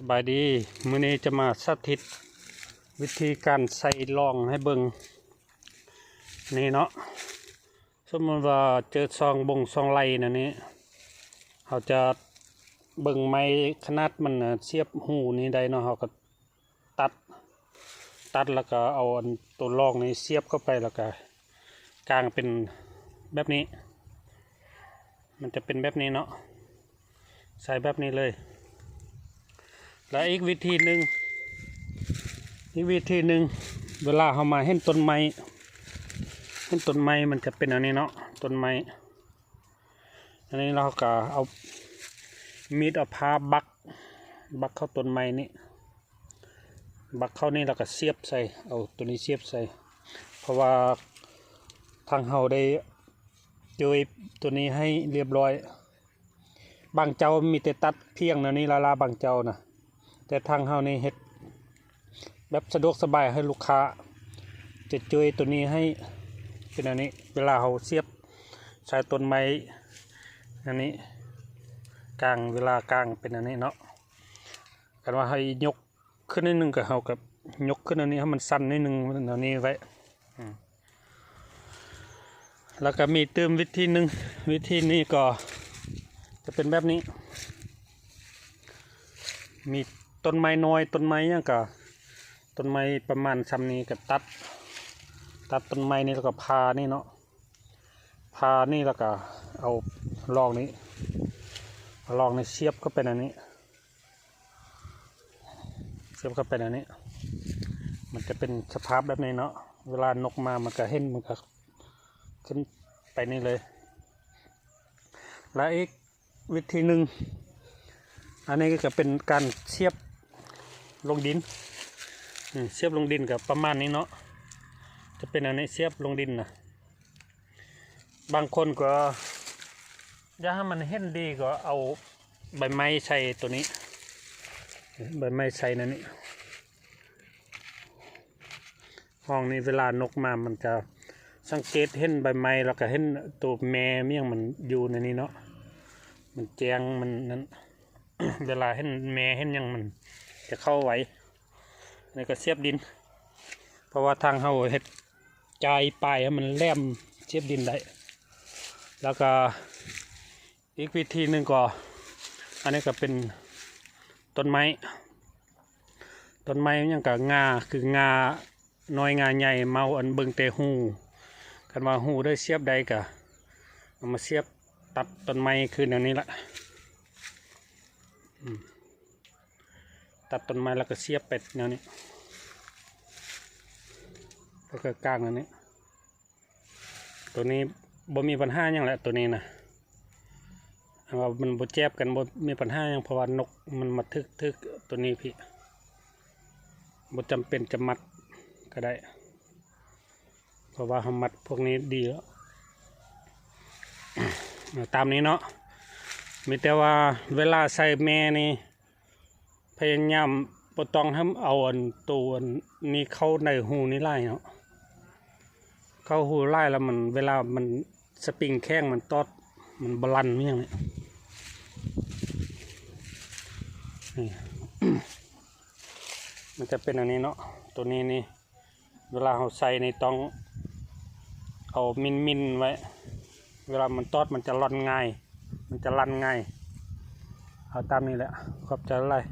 ສະບາຍດີ ມື້ນີ້ຈະມາສາທິດວິທີການໃສ່ຮ່ອງໃຫ້ເບິ່ງ ນີ້ເນາະ. ສົມມຸດວ່າເຈີຊ່ອງບົ່ງຊ່ອງໄລ່ແນວນີ້ ເຮົາຈະເບິ່ງໄມ້ຂະໜາດມັນສຽບຮູນີ້ໄດ້ເນາະ ເຮົາກໍຕັດ ຕັດແລ້ວກໍເອົາອັນໂຕຮ່ອງນີ້ສຽບເຂົ້າໄປ ແລ້ວກໍກາງເປັນແບບນີ້ ມັນຈະເປັນແບບນີ້ເນາະ ໃສ່ແບບນີ້ເລີຍ. ແລະ ອີກວິທີໜຶ່ງ ອີກວິທີໜຶ່ງ ເວລາເຮົາມາເຫັນຕົ້ນໄມ້ ເຫັນຕົ້ນໄມ້ມັນຈະເປັນອັນນີ້ເນາະ ຕົ້ນໄມ້ ອັນນີ້ເຮົາກໍເອົາມີດເອົາຜ່າບັກ ບັກເຂົ້າຕົ້ນໄມ້ນີ້ ບັກເຂົ້ານີ້ແລ້ວກໍສຽບໃສ່ ເອົາໂຕນີ້ສຽບໃສ່ ເພາະວ່າທາງເຮົາໄດ້ເຈີໂຕນີ້ໃຫ້ລຽບຮ້ອຍ. ບາງເຈົ້າມີແຕ່ຕັດພຽງແນວນີ້ລະລະ ບາງເຈົ້ານະ ແຕ່ທາງເຮົານີ້ເຮັດແບບສະດວກສະບາຍໃຫ້ລູກຄ້າ ຈະເຈີໂຕນີ້ໃຫ້ເປັນອັນນີ້ ເວລາເຮົາສຽບໃສ່ຕົ້ນໄມ້ອັນນີ້ ກາງ ເວລາກາງເປັນອັນນີ້ເນາະ. ຄັນວ່າໃຫ້ຍົກຂຶ້ນໜ້ອຍໜຶ່ງ ກໍເຮົາກໍຍົກຂຶ້ນອັນນີ້ໃຫ້ມັນສັ້ນໜ້ອຍໜຶ່ງ ອັນນີ້ໄວ້ ອືມ ແລ້ວກໍມີຕື່ມວິທີໜຶ່ງ ວິທີນີ້ກໍຈະເປັນແບບນີ້ ມີຕົ້ນໄມ້ນ້ອຍ ຕົ້ນໄມ້ຫຍັງກໍ ຕົ້ນໄມ້ປະມານຊ່ຳນີ້ກໍຕັດ ຕັດຕົ້ນໄມ້ນີ້ແລ້ວກໍຜ່ານີ້ເນາະ ຜ່ານີ້ແລ້ວກໍເອົາຮ່ອງນີ້ ເອົາຮ່ອງນີ້ສຽບເຂົ້າໄປໃນນີ້ ສຽບເຂົ້າໄປໃນນີ້ ມັນຈະເປັນສະພາບແບບນີ້ເນາະ ເວລານົກມາມັນກໍເຫັນ ມັນກໍຂຶ້ນໄປນີ້ເລີຍ. ແລະ ອີກວິທີໜຶ່ງ ອັນນີ້ກໍເປັນການສຽບລົງດິນ ອືມ ສຽບລົງດິນກໍປະມານນີ້ເນາະ ຈະເປັນອັນນີ້ ສຽບລົງດິນນະ. ບາງຄົນກໍຢາກໃຫ້ມັນເຫັນດີ ກໍເອົາໃບໄມ້ໃສ່ໂຕນີ້ ໃບໄມ້ໃສ່ໃນນີ້ ຮ່ອງນີ້ ເວລານົກມາມັນຈະສັງເກດເຫັນໃບໄມ້ ແລ້ວກໍເຫັນໂຕແມ່ມັນຫຍັງມັນຢູ່ໃນນີ້ເນາະ ມັນແຈ້ງ ມັນນັ້ນ ເວລາເຫັນແມ່ເຫັນຫຍັງມັນຈະເຂົ້າໄວ. ອັນນີ້ກໍສຽບດິນ ເພາະວ່າທາງເຮົາເຮັດຈາຍປາຍໃຫ້ມັນແຫຼມ ສຽບດິນໄດ້. ແລ້ວກໍອີກວິທີໜຶ່ງກໍ ອັນນີ້ກໍເປັນຕົ້ນໄມ້ ຕົ້ນໄມ້ຫຍັງກໍງາ ຄືງານ້ອຍງາໃຫຍ່ ເມົາອັນເບິ່ງແຕ່ຮູ ຄັນວ່າຮູໄດ້ສຽບໄດ້ກໍເອົາມາສຽບຕັດຕົ້ນໄມ້ຄືແນວນີ້ລະ ອືມ ຕັດຕົ້ນໄມ້ແລ້ວກໍສຽບໄປແນວນີ້ ແລ້ວກໍກາງອັນນີ້. ໂຕນີ້ບໍ່ມີບັນຫາຫຍັງແຫຼະ ໂຕນີ້ນະ ອັນວ່າມັນບໍ່ແຈບກັນ ບໍ່ມີບັນຫາຫຍັງ ເພາະວ່ານົກມັນມາຖືກ ຖືກໂຕນີ້ພີ້ ບໍ່ຈຳເປັນຈະມັດກໍໄດ້ ເພາະວ່າເຮົາມັດພວກນີ້ດີແລ້ວ. ຕາມນີ້ເນາະ ມີແຕ່ວ່າເວລາໃສ່ແມ່ນີ້ ພະຍາຍາມບໍ່ຕ້ອງໃຫ້ເອົາອັນໂຕອັນນີ້ເຂົ້າໃນຮູນີ້ຫຼາຍເນາະ ເຂົ້າຮູຫຼາຍແລ້ວມັນ ເວລາມັນສະປຣິງແຂງມັນຕອດ ມັນບໍ່ລັ່ນຫຍັງນີ້ ນີ້ ມັນຈະເປັນອັນນີ້ເນາະ ໂຕນີ້ນີ້ ເວລາເຮົາໃສ່ນີ້ຕ້ອງເອົາມິ້ນໆໄວ້ ເວລາມັນຕອດມັນຈະລ່ອນງ່າຍ ມັນຈະລັ່ນງ່າຍ. ເອົາຕາມນີ້ແຫຼະ ຂອບໃຈຫຼາຍ.